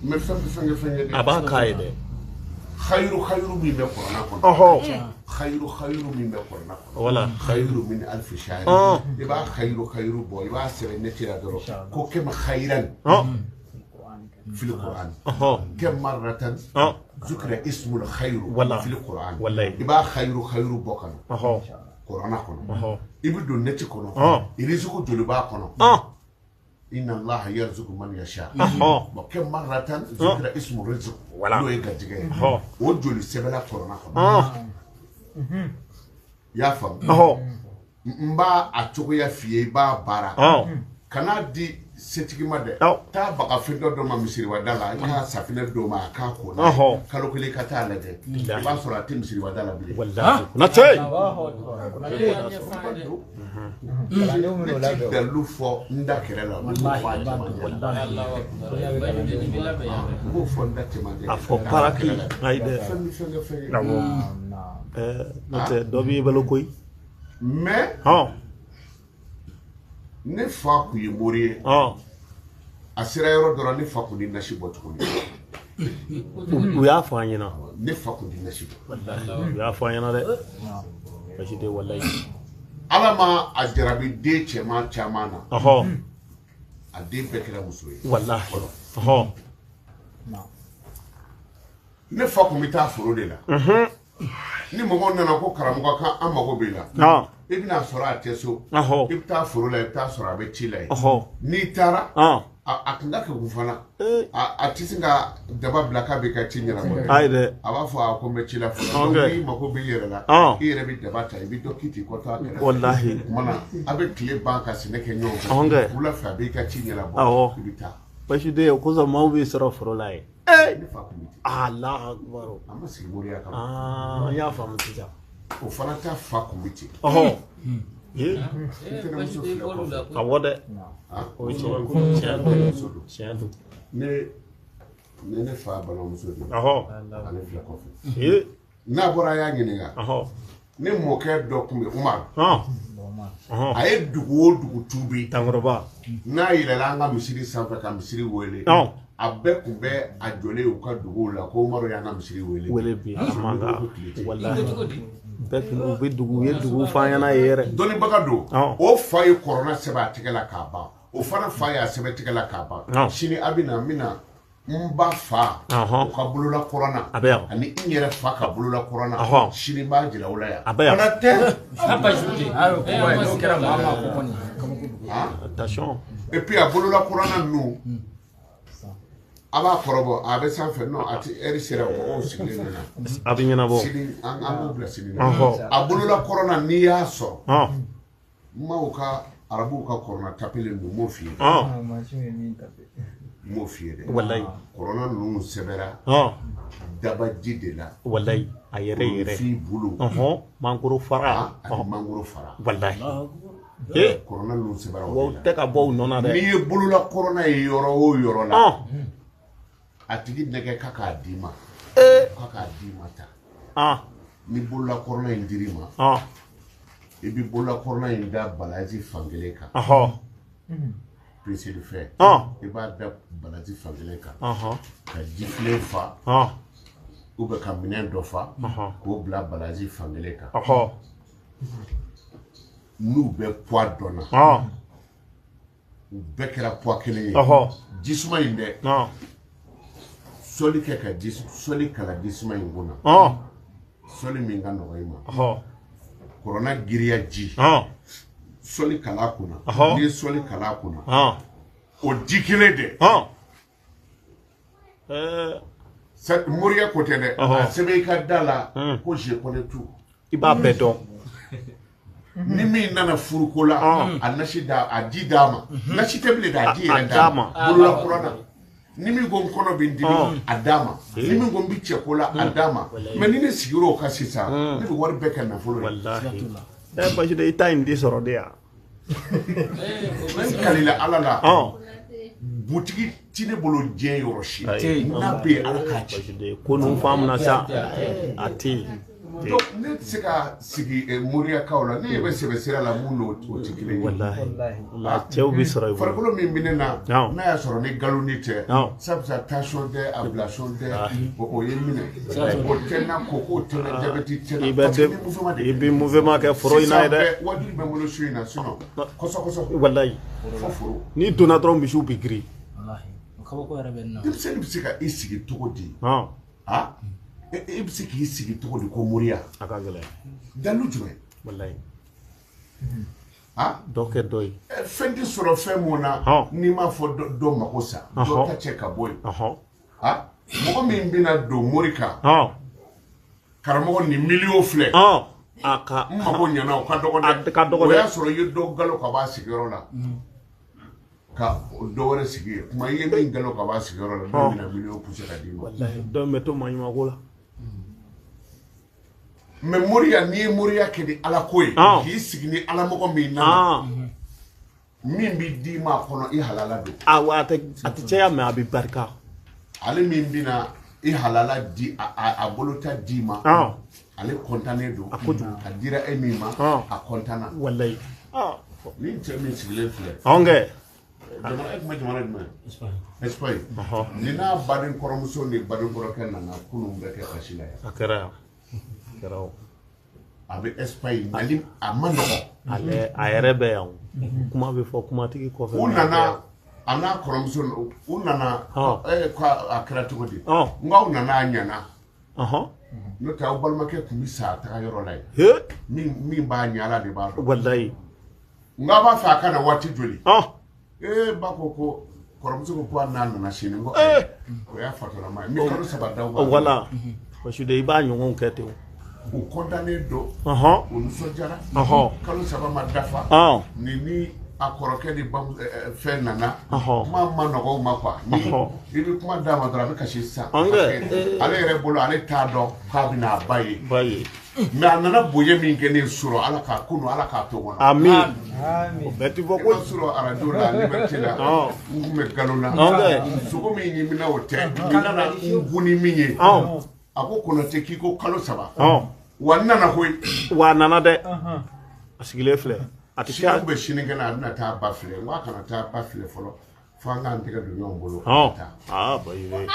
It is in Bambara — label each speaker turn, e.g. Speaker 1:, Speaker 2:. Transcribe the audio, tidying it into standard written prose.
Speaker 1: Mais fɛn bɛ fɛn kɛ fɛn ye dɛ.
Speaker 2: A b'a k'a ye dɛ.
Speaker 1: Khayru khayru min bɛ kuranna kɔnɔ. Khayru khayru min bɛ kuranna kɔnɔ.
Speaker 2: Voilà.
Speaker 1: Khayru min alfi shahri. I b'a khayru khayru bɔ, i b'a sɛbɛn neti la dɔrɔn ko kama khayran fil Qur'an. Kam marratan zukira ismul khayru fil Qur'an. I b'a khayru khayru bɔ ka na kuranna kɔnɔ. I bɛ don neti kɔnɔ. Irizuku joli b'a kɔnɔ. Inna Allah yarzuqu man yasha. Bon, kam marratan zukira ismu rizq. N'o ye garijɛgɛ ye. O joli sɛbɛnna kuranna kɔnɔ. I y'a faamu? N b'a a cogoya f'i ye, i b'a baara. Kana di setigi ma dɛ. Taa bagafɛn dɔ ma misiriwada la, i ka safinɛ d'o ma a k'a ko n'a ye. Kalo kelen ka taa lajɛ. I b'a sɔrɔ a tɛ misiriwada la bilen.
Speaker 2: Walahi. Konate.
Speaker 1: Ne ti dalilu fɔ n da kɛrɛ la, n b'o fɔ a cɛmancɛ la. N b'o fɔ n da cɛmancɛ la.
Speaker 2: A fɔ paraki. Ayi dɛ.
Speaker 1: Fɛn bɛ fɛn kɛ fɛn ye.
Speaker 2: Awɔ. N'o tɛ dɔ b'i balo koyi.
Speaker 1: Mais ne fa kun ye mori ye. A sera yɔrɔ dɔ la, ne fa kun ni nasi bɔ tuguni.
Speaker 2: U y'a fɔ an ɲɛna.
Speaker 1: Ne fa kun ni nasi bɔ.
Speaker 2: Walahi, u y'a fɔ an ɲɛna dɛ. Basi tɛ walahi.
Speaker 1: Ala ma a jarabi den cɛman caman na. A den bɛɛ kɛra muso ye.
Speaker 2: Walahi.
Speaker 1: Ne fa kun bɛ taa foro de la. Ni mɔgɔw nana ko karamɔgɔ kan an mago b'i la. I bɛna sɔrɔ a tɛ so. I bɛ taa foro la, i bɛ taa sɔrɔ a bɛ ci la yen. N'i taara, a kun ka kegun fana. A tɛ se ka daba bila k'a b'i ka ci ɲɛnabɔ.
Speaker 2: Ayi dɛ.
Speaker 1: A b'a fɔ a ko n bɛ ci la fɔlɔ. N'i mako b'i yɛrɛ la, i yɛrɛ bɛ daba ta, i bɛ dɔ k'i kɔtɔ a kɛrɛfɛ.
Speaker 2: Walahi.
Speaker 1: O tuma na, a bɛ tile ban ka sɛnɛ kɛ ɲɔgɔn fɛ. Wula fɛ a b'i ka ci ɲɛnabɔ. I bɛ taa.
Speaker 2: Basi tɛ o kosɔn maaw b'i sɔrɔ foro la yen.
Speaker 1: Ne fa kun bɛ ten.
Speaker 2: Alahu akibaru.
Speaker 1: A ma sigi moriya kama.
Speaker 2: An y'a faamu sisan.
Speaker 1: O fana ta fa kun bɛ ten. N tɛnɛmuso filɛ kɔfɛ.
Speaker 2: Awɔ dɛ. O ye tiɲɛ ye.
Speaker 1: Tiɲɛ don.
Speaker 2: Tiɲɛ don.
Speaker 1: Ne fa balimamuso de ye. Ale filɛ kɔfɛ. N'a bɔra a y'a ɲininka. Ne mɔkɛ dɔ kun bɛ Umaru. A ye dugu o dugu tuubi.
Speaker 2: Tankɔrɔba.
Speaker 1: N'a yɛlɛla an ka misiri sanfɛ ka misiri wele. A bɛɛ kun bɛ a jɔlen u ka duguw la ko Umaru y'an ka misiri wele.
Speaker 2: Wele bi a man kan. Walahi. Bɛɛ kun u bɛ dugu u ye dugu f'an ɲɛna yen yɛrɛ.
Speaker 1: Dɔnnibaga don. O fa ye kɔrɔna sɛbɛn a tɛgɛ la k'a ban. O fana fa y'a sɛbɛn tɛgɛ la k'a ban. Sini a bɛ na n bɛna n ba fa o ka bolola kɔrɔna.
Speaker 2: A bɛ yan.
Speaker 1: Ani n yɛrɛ fa ka bolola kɔrɔna. Sini n b'a jira o la yan.
Speaker 2: A bɛ yan.
Speaker 1: Fana tɛ.
Speaker 3: N'o kɛra maa maa ko kɔni kabako don.
Speaker 2: Attention.
Speaker 1: Et puis a bolola kɔrɔna ninnu. A b'a kɔrɔbɔ a bɛ sanfɛ non a ti ɛri sera mɔgɔw sigilen ɲɛna.
Speaker 2: A bɛ ɲɛnabɔ.
Speaker 1: Sini an b'o bila sini na. A bolola kɔrɔna n'i y'a sɔrɔ. N m'aw ka arabuw ka kɔrɔna tapelen don n m'o f'i ye. N m'o f'i ye dɛ.
Speaker 2: Walayi.
Speaker 1: Kɔrɔna ninnu sɛbɛnna. Dabaji de la.
Speaker 2: Walayi a yɛrɛ yɛrɛ.
Speaker 1: Fin bolo.
Speaker 2: Mangoro fara.
Speaker 1: Ani mangoro fara.
Speaker 2: Walayi.
Speaker 1: Kɔrɔna ninnu sɛbɛnna o de la.
Speaker 2: Wa u tɛ ka bɔ u nɔ na dɛ.
Speaker 1: N'i ye bolola kɔrɔna ye yɔrɔ o yɔrɔ la. A tigi nɛgɛ k'a k'a d'i ma. K'a k'a d'i ma ta. Ni bolola kɔrɔna in dir'i ma. I bɛ bolola kɔrɔna in da balaji fankelen kan. Peseli fɛn. I b'a da balaji fankelen kan. Ka jifilen fa. Ou bien ka minɛn dɔ fa. K'o bila balaji fankelen kan. N'u bɛ poids dɔ na. U bɛɛ kɛra poids kelen ye. Jisuma in dɛ. Sɔli kɛ ka ji sɔli kala jisuma in kunna. Sɔli min ka nɔgɔ i ma. Kɔrɔna giriya ji. Sɔli kala kunna. N'i ye sɔli kala kunna. O ji kelen dɛ. Moriya ko tɛ dɛ. A sɛbɛn i ka da la ko je connais tout.
Speaker 2: I b'a bɛɛ dɔn.
Speaker 1: Ni min nana furuko la, a nasi da a ji d'a ma. Nasi tɛ bilen dɛ, a ji yɛrɛ d'a ma. Bolola kɔrɔna. Ni min ko n kɔnɔ bɛ n dimi, a d'a ma. Ni min ko n bɛ cɛko la, a d'a ma. Mais ni ne sigira o kan sisan, ne bɛ wari bɛɛ kɛ nafolo ye.
Speaker 2: Walahi. Basi de i ta in di sɔrɔ de yan.
Speaker 1: N kalila Ala la. Butigi ti ne bolo diɲɛ yɔrɔ si. N'a bɛ yen Ala k'a ci.
Speaker 2: Basi de ko ninnu faamuna sa, a tɛ yen.
Speaker 1: Donc ne tɛ se ka sigi moriyakaw la, ne bɛ sɛbɛ sira la mun n'o tɛ kelen ye.
Speaker 2: Walahi cɛw bɛ sɔrɔ i bolo.
Speaker 1: Farikolo min bɛ ne na, n'a y'a sɔrɔ ni galoni tɛ, sabula tension tɛ, ablation tɛ, o ye minɛ. O tɛ n na koko tɛ n na diabète tɛ n na. Parce que n bɛ mouvement de kɛ.
Speaker 2: I bɛ mouvement kɛ foro in na ye dɛ.
Speaker 1: Wajibi bɛ n bolo su in na sinon kɔsɔ kɔsɔ.
Speaker 2: Walahi.
Speaker 1: Fo foro.
Speaker 2: N'i donna dɔrɔn misiw bɛ girin.
Speaker 3: Walahi o kabako yɛrɛ bɛ n na.
Speaker 1: Denmisɛnnin bɛ se ka i sigi cogo di? E bɛ se k'i sigi cogo di ko moriya?
Speaker 2: A ka gɛlɛn.
Speaker 1: Dalu jumɛn?
Speaker 2: Walayi.
Speaker 1: Dɔ
Speaker 2: kɛ dɔ ye.
Speaker 1: Fɛn tɛ sɔrɔ fɛn mun na n'i m'a fɔ dɔ mako sa. Dɔ ta cɛ ka bɔ yen. Mɔgɔ min bɛna don mori kan. Karamɔgɔ nin miliyɔn filɛ.
Speaker 2: A ka.
Speaker 1: N mako ɲɛna o ka dɔgɔ dɛ.
Speaker 2: A ka dɔgɔ dɛ.
Speaker 1: O y'a sɔrɔ i ye dɔ galo ka bɔ a sigiyɔrɔ la. Ka dɔ wɛrɛ sigi yen. Kuma i ye min galo ka bɔ a sigiyɔrɔ la, dɔ bɛna miliyɔn poussé ka d'i ma.
Speaker 2: Walayi dɔ bɛ to maɲumanko la.
Speaker 1: Mais moriya, n'i ye moriya kɛ ni ala ko ye, k'i sigi ni ala mɔgɔ min nana, min b'i d'i ma a kɔnɔ i halala don.
Speaker 2: Awɔ, a tɛ caya mais a bɛ barika.
Speaker 1: Ale min bɛna i halala di a bolota d'i ma, ale kɔntannen don.
Speaker 2: A kojugu.
Speaker 1: A dira e min ma, a kɔntanna.
Speaker 2: Walayi.
Speaker 1: Ni cɛ min sigilen filɛ.
Speaker 2: Anw kɛ.
Speaker 1: Jamana e tun bɛ jamana jumɛn? Espagne. Ni n'a baden kɔrɔmuso ni baden kɔrɔkɛ nana kunun bɛ kɛ kasi la yan.
Speaker 2: A kɛra yan.
Speaker 1: A bɛ Espagne Mali a ma nɔgɔ.
Speaker 2: Ale a yɛrɛ bɛ yan kuma bɛ fɔ kumatigi kɔfɛ.
Speaker 1: U nana a n'a kɔrɔmuso u nana ko a kɛra cogo di? N k'aw nana a ɲɛna. N'o tɛ aw balimakɛ tun bɛ sa a taga yɔrɔ la yen. Min b'a ɲɛ Ala de b'a dɔn.
Speaker 2: Walayi.
Speaker 1: N k'a b'a fɛ a ka na waati joli? Ba ko kɔrɔmuso ko a n'a nana sini n ko o y'a fatɔlama ye. N bɛ kalo 3 d'aw ma.
Speaker 2: Wala parce que i b'a ɲɔgɔnw kɛ ten.
Speaker 1: U kɔntannen don. U nisɔndiyara. Kalo 3 ma dafa. Ni a kɔrɔkɛ ni fɛn nana. Kuma ma nɔgɔ u ma quoi. Ni i bɛ kuma d'a ma dɔrɔn a bɛ kasi sisan. Ale yɛrɛ bolo ale t'a dɔn k'a bɛna a ba ye. Mais a nana bonya min kɛ ne sɔrɔ Ala k'a kunu Ala k'a to kɔnɔ.
Speaker 2: Amin. O bɛɛ ti fɔ ko.
Speaker 1: I b'a sɔrɔ arajo la Liberté la. N kun bɛ nkalon na. Sogo min ɲimina o tɛ. N nana n gun ni min ye. A ko Konate k'i ko kalo 3. Wa n nana koyi.
Speaker 2: Wa a nana dɛ. A sigilen filɛ. A tɛ
Speaker 1: sini bɛ sinikɛnɛ a bɛna taa ba filɛ. N ko a kana taa ba filɛ fɔlɔ. Fo an k'an tɛgɛ don ɲɔgɔn bolo.
Speaker 2: Bayi.